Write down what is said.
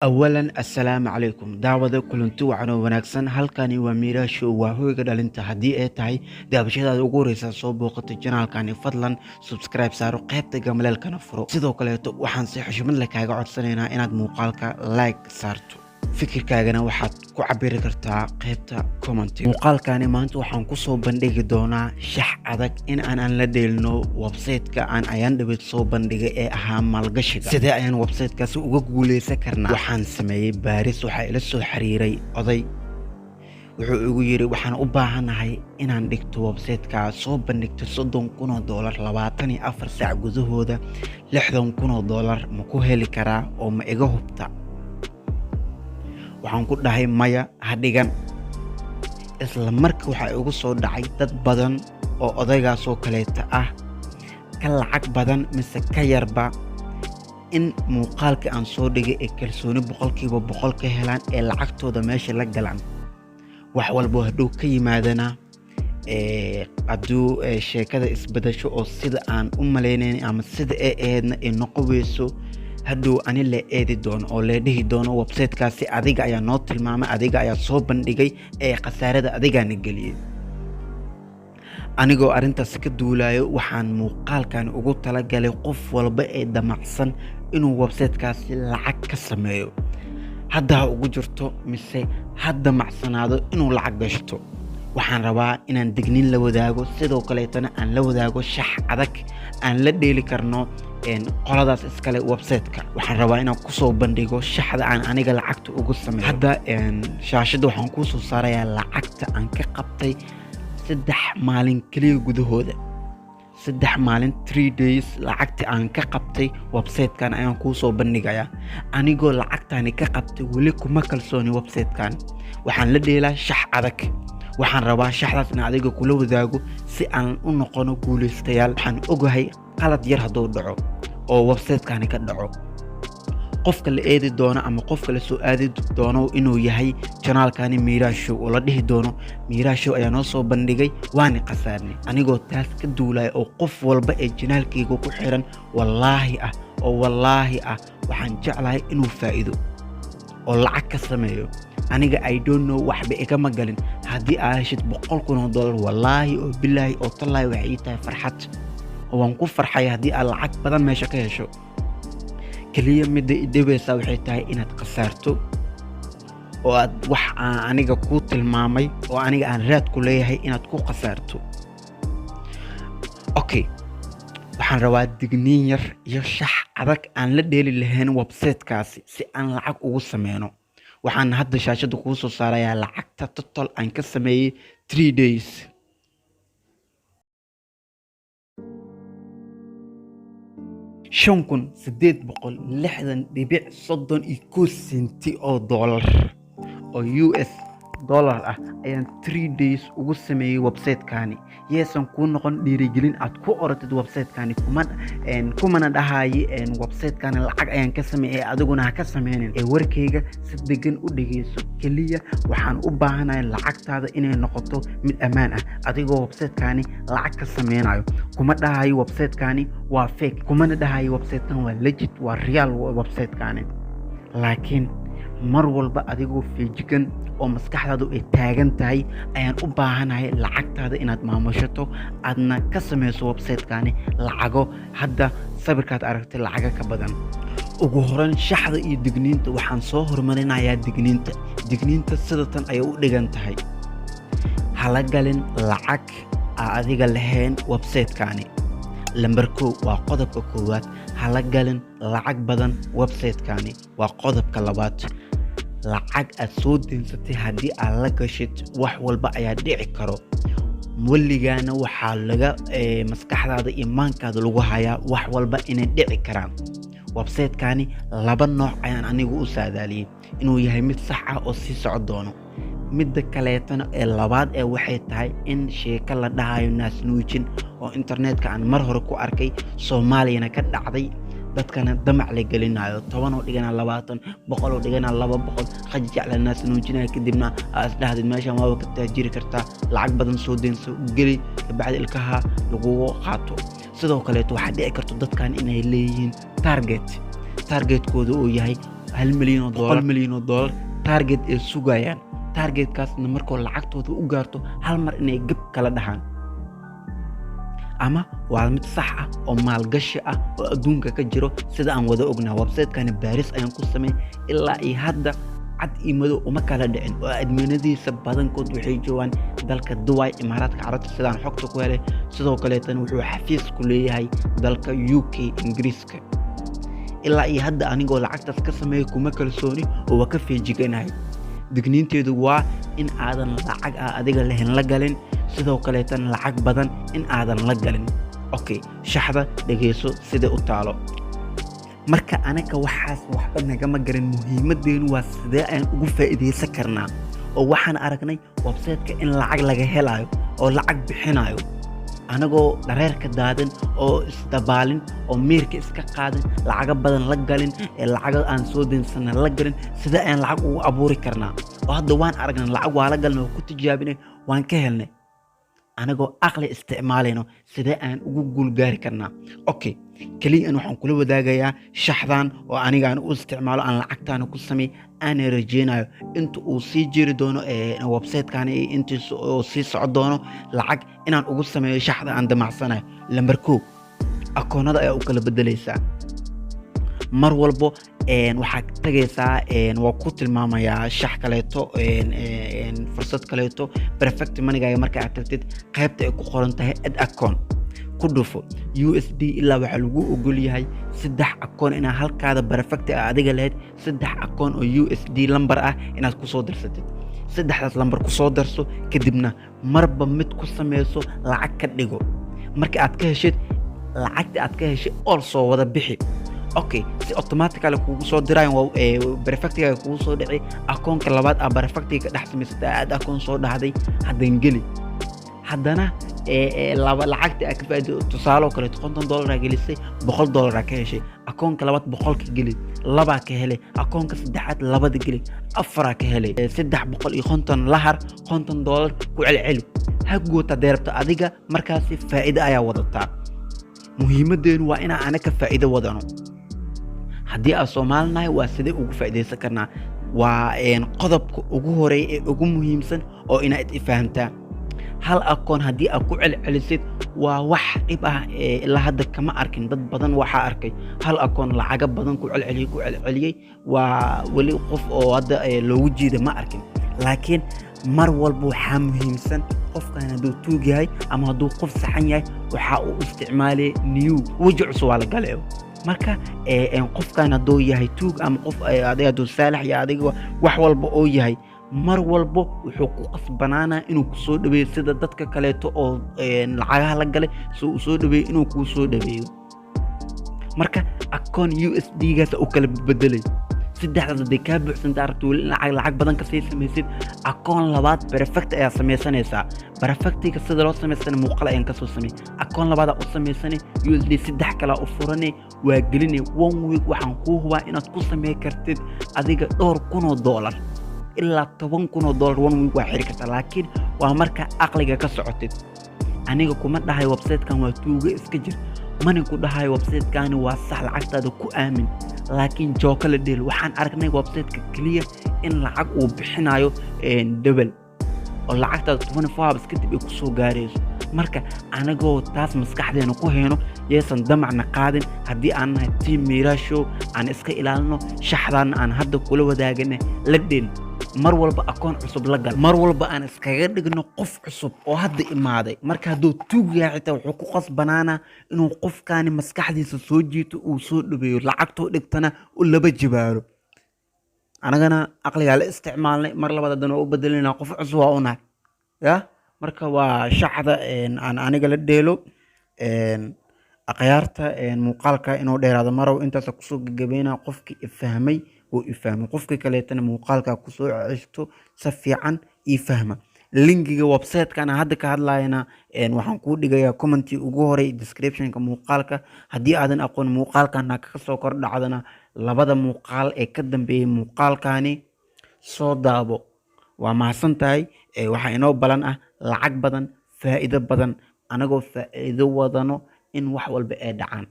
Awalan, assalaamu calaykum daawada, kulanti wacan oo wanaagsan. Halkani waa Miiraasho, waa hoyga dhalinta. Haddii ay tahay daawashadaada ugu horeysa soo booqatay channelkani, fadlan subscribe saaro, qaybta gambaleelkana furo. Sidoo kaleeto waxaan si xushmad leh kaaga codsanaynaa inaad muuqaalka like saarto, fikirkaagana waxaad ku cabiri kartaa qaybta commentiga. Muuqaalkani maanta waxaan kusoo bandhigi doonaa shax adag in aan la dheelino website-ka aan ayaan dhaweyd soo bandhigay ee ahaa maalgashiga. Sidee ayaan website-kaasi uga guuleysan karnaa? Waxaan sameeyey baaris. Waxaa ila soo xiriiray oday, wuxuu igu yidhi: "Waxaan u baahanahay inaan dhigto website-ka soo bandhigto $30,000 24 saac gudahooda. $60,000 ma ku heli karaa oo ma iga hubta?" Waxaan ku dhahay: "Maya, ha dhigan." Isla marka waxaa igu soo dhacay dad badan oo odaygaasoo kaleeta ah, ka lacag badan mise ka yarba, in muuqaalka aan soo dhigay ee kalsooni 100% ka helaan ee lacagtooda meesha la galaan. Wax walbo hadhow ka yimaadana, hadduu sheekada isbedasho oo sida aan u malaynayn ama sida ay ahaydna ay noqon weyso, hadhow ani la eedi doono oo lee dhihi doono: "Websitekaasi adiga ayaa noo tilmaamay, adiga ayaa soo bandhigay ee khasaarada adigaana geliyey." Anigoo arrintaas ka duulayo, waxaan muuqaalkan ugu talagalay qof walba ee damacsan inuu websitekaasi lacag ka sameeyo, hadda ha ugu jirto mise ha damacsanaado inuu lacag gashto. Waxaan rabaa inaan digniin la wadaago, sidoo kaleetana aan la wadaago shax adag aan la dheeli karno qoladaas iskale website-ka. Waxaan rabaa inaan kusoo bandhigo shaxda aan aniga lacagta ugu sameeyo. Hadda shaashadda waxaan kuusoo saarayaa lacagta aan ka qabtay 3 maalin keliya gudahooda. 3 maalin, 3 days, lacagta aan ka qabtay website-kan ayaan kuu soo bandhigayaa. Anigoo lacagtani ka qabtay, weli kuma kalsooni website-kan. Waxaan la dheelaa shax adag. Waxaan rabaa shaxdaas in adiga kula wadaago si aan u noqono guulaystayaal. Waxaan ogahay qalad yar hadduu dhaco oo website-kani ka dhaco, qofka la eedi doono ama qofka la soo aadi doono inuu yahay channelkani Miiraashow, oo la dhihi doono: "Miiraashow ayaa noo soo bandhigay, waana khasaarnay." Anigoo taas ka duulaya oo qof walba ee channelkayga ku xiran, wallaahi ah oo wallaahi ah, waxaan jeclahay inuu faa'iido oo lacag ka sameeyo. Aniga, I don't know, waxba igama galin. Haddii aa heshid $100,000, wallaahi oo bilaahi oo tallaahi, waxay ii tahay farxad oo waan ku farxay haddii aad lacag badan meesha ka hesho. Keliya midda i dhibaysaa waxay tahay inaad khasaarto oo aad wax aan aniga kuu tilmaamay oo aniga aan raad ku leeyahay inaad ku khasaarto. Okay, waxaan rabaa digniin yar iyo shax adag aan la dheeli lahayn website-kaasi si aan lacag ugu sameyno. Waxaan hadda shaashadda kuu soo saarayaa lacagta total aan ka sameeyey 3 days: 5,860.31 senti oo dollar oo US dollar ah ayaan 3 days ugu sameeyey website-kani. Yeesan kuu noqon dhiirigelin aad ku oratid website-kani. Kuma kumana dhahayi website-kani lacag ayaan ka sameeyey, adiguna ha ka sameynin. Ee warkayga si degan u dhegeyso. Keliya waxaan u baahanahay lacagtaada inay noqoto mid ammaan ah adigoo website-kani lacag ka sameynayo. Kuma dhahayo website-kani waa fake, kumana dhahayo website-kan waa legit, waa real website-kani, laakiin mar walba adigoo feejigan oo maskaxdaadu ay taagan tahay ayaan u baahanahay lacagtaada inaad maamushato, aadna ka samayso website-kani lacago hadda sawirkaad aragtay lacaga ka badan. Ugu horeyn, shaxda iyo digniinta. Waxaan soo horumarinayaa digniinta. Digniinta sida tan ayay u dhigan tahay: hala galin lacag aa adiga lahayn website-kani. Lambar 1 waa qodobka koowaad. Hala galin lacag badan website-kani waa qodobka labaad. Lacag aad soo deensatay haddii aad la gashid, wax walba ayaa dhici karo. Weligaana waxaa laga maskaxdaada iyo maankaada lagu hayaa wax walba inay dhici karaan. Website-kani laba nooc ayaan anigu u saadaaliyey: inuu yahay mid sax ah oo sii soco doono, midda kaleetana ee labaad ee waxay tahay in sheeko la dhahayo naasnuujin oo internetka aan mar hore ku arkay, Soomaaliyana ka dhacday, dadkana damac la gelinayo, 10 oo dhigana 20, 100 oo dhigana 200, khajajacla naasnuujinaya. Kadibna aa isdhahdid: "Meeshan waaba ka taajiri kartaa, lacag badan soo deenso, geli." Kabacdi ilkaha lagugu qaato. Sidoo kaleeto waxaa dhici karto dadkan inay leeyihiin target, targetkooda uu yahay 1 milyan oo dollar, 1 milyan oo dollar target ay sugayaan. Targetkaasna markoo lacagtooda u gaarto, hal mar inay gab kala dhahaan. Ama waa mid sax ah oo maalgashi ah oo adduunka ka jiro, sida aan wada ognaha. Website-kani baaris ayaan ku samey, ilaa iyo hadda cad iyo madow uma kala dhicin, oo adminadiisa badankood waxay joogaan dalka Dubai, Imaaraadka Carabta, sidaan xogta ku helay. Sidoo kaleetana wuxuu xafiis ku leeyahay dalka UK, Ingiriiska. Ilaa iyo hadda anigoo lacagtaas ka sameeya kuma kalsooni oo waa ka feejiganahay. Digniinteedu waa in aadan lacag ah adiga lahayn la galin, sidoo kaleetana lacag badan in aadan la galin. Okay, shaxda dhegeyso sida u taalo. Marka anaga waxaas waxba nagama garan. Muhiimadeenu waa sidee ayaan ugu faa'iidaysan karnaa, oo waxaan aragnay website-ka in lacag laga helayo oo lacag bixinayo, anagoo dhareerka daadin oo isdabaalin oo miirka iska qaadin, lacago badan la galin, ee lacago aan soo deensana la galin. Sidee ayaan lacag ugu abuuri karnaa? Oo hadda waan aragnay, lacag waa la galnay oo ku tijaabinay, waan ka helnay. Anagoo aqli isticmaalayno, sidee aan ugu guulgaari karnaa? Okay, keliya waxaan kula wadaagayaa shaxdan oo aniga aan u isticmaalo, aan lacagtaana ku samey, aana rajeynayo inta uu sii jiri doono website-kani iyo intiis uu sii soco doono lacag inaan ugu sameeyo shaxda aan damacsanayo. Lambar 1, akoonada ayaa u kala bedelaysaa mar walbo. Waxaad tagaysaa, waa ku tilmaamayaa shax kaleeto, fursad kaleeto. Perfect Money-gaaga marka aad tagtid, qaybta ay ku qoran tahay "add account" ku dhufo. USD ilaa waxaa lagu ogol yahay saddex akoon inaad halkaada Perfect a adiga lahayd, saddex akoon oo USD lambar ah inaad kusoo darsatid. Saddexdaas lambar kusoo darso, kadibna marba mid ku sameyso, lacag ka dhigo. Marka aad ka heshid lacagta aad ka heshay, all soo wada bixi. Okay, si automatically kugu soo diraayan, Perfect-igaaga kugu soo dhici akoonka labaad aa Perfect-iga ka dhex samaysatay. Aad akoon soo dhahday, haddan geli haddana laba lacagta aa ka faa'iido. Tusaale oo kaleeto, $50 aa gelisay, $100 aa ka heshay. Akoonka labaad 100-ka geli, labaa ka helay. Akoonka saddexaad labada geli, afaraa ka helay. 350 lahar, $50 ku celceli, ha goota deerabto adiga. Markaasi faa'iido ayaa wadataa. Muhiimadeenu waa inaan anaka faa'iido wadano. Haddii aan Soomaalinahay, waa sidee ugu faa'iidaysan karnaa? Waa qodobka ugu horeeya ee ugu muhiimsan oo inaad ifahamtaa. Hal akoon haddii aad ku celcelisid waa wax dhib ah, ilaa hadda kama arkin. Dad badan waxaa arkay hal akoon lacago badan ku celceliyey, ku celceliyey, waa weli qof oo hadda loogu jiida ma arkin. Laakiin mar walba waxaa muhiimsan, qofkan hadduu tuug yahay ama hadduu qof saxan yahay, waxaa uu isticmaalaya new weji cusub waa la galayo. Marka qofkan hadduu yahay tuug ama qof adiga hadduu saalax iyo adiga wax walba oo yahay, mar walbo wuxuu ku qasbanaanaa inuu kusoo dhaweeyo sida dadka kaleeto oo lacagaha la galay si uu soo dhaweeyo inuu kuu soo dhaweeyo. Marka akoon USD gaas u kala bedelay saddexdaas, hadday kaa buuxsanta, aragto weli in lacag badan kasii samaysid, akoon labaad Perfect ayaa samaysanaysaa. Perfect-iga sida loo samaysana muuqaal ayaan kasoo samey. Akoon labaadaa u samaysanay, USD saddex kalaa u furanay, waa gelinay. One week waxaan kuu hubaa inaad ku samey kartid adiga dhowr kun oo dollar ilaa $10,000. One week waa xiri kartaa, laakiin waa marka aqliga ka socotid. Aniga kuma dhahay website-kan waa tuuga, iska jir. Mana ku dhahayo website-kani waa sax, lacagtaada ku aamin. Laakiin jooko la dheel, waxaan aragnay website-ka keliya in lacag uu bixinayo double oo lacagtaada 24 hours kadib ay kusoo gaarayso. Marka anagoo taas maskaxdeena ku hayno, yeesan damacna qaadin. Haddii aan nahay team Miirashow, aan iska ilaalino shaxdaana aan hadda kula wadaagana la dheel. Mar walba akoon cusub la gal, mar walba aan iskaga dhigno qof cusub oo hadda imaaday. Marka hadduu tuug yahay xitaa, wuxuu ku qasbanaanaa inuu qofkaani maskaxdiisa soo jiito, uu soo dhaweeyo, lacagtoo dhigtana u laba jibaaro. Anagana aqligaa la isticmaalnay, mar labaad haddana waa u bedelinaa, qof cusub waa u nahay ya. Marka waa shaxda aan aniga la dheelo. Akhyaarta, muuqaalka inuu dheeraado marow, intaasa kusoo gagabeynaa. Qofkii ifahmay wuu ifahmay, qofkii kaleetana muuqaalka kusoo ceshto, si fiican ii fahma. Link-iga website-kan aan hadda ka hadlayana waxaan kuu dhigayaa comment-i ugu horay, description-ka muuqaalka. Haddii aadan aqoon muuqaalkan ha kaga soo kor dhacdana, labada muuqaal ee ka dambeeyay muuqaalkani soo daabo. Waa mahadsan tahay. Waxaa inoo balan ah lacag badan, faa'iido badan, anagoo faa'iido wadano in wax walba ay dhacaan.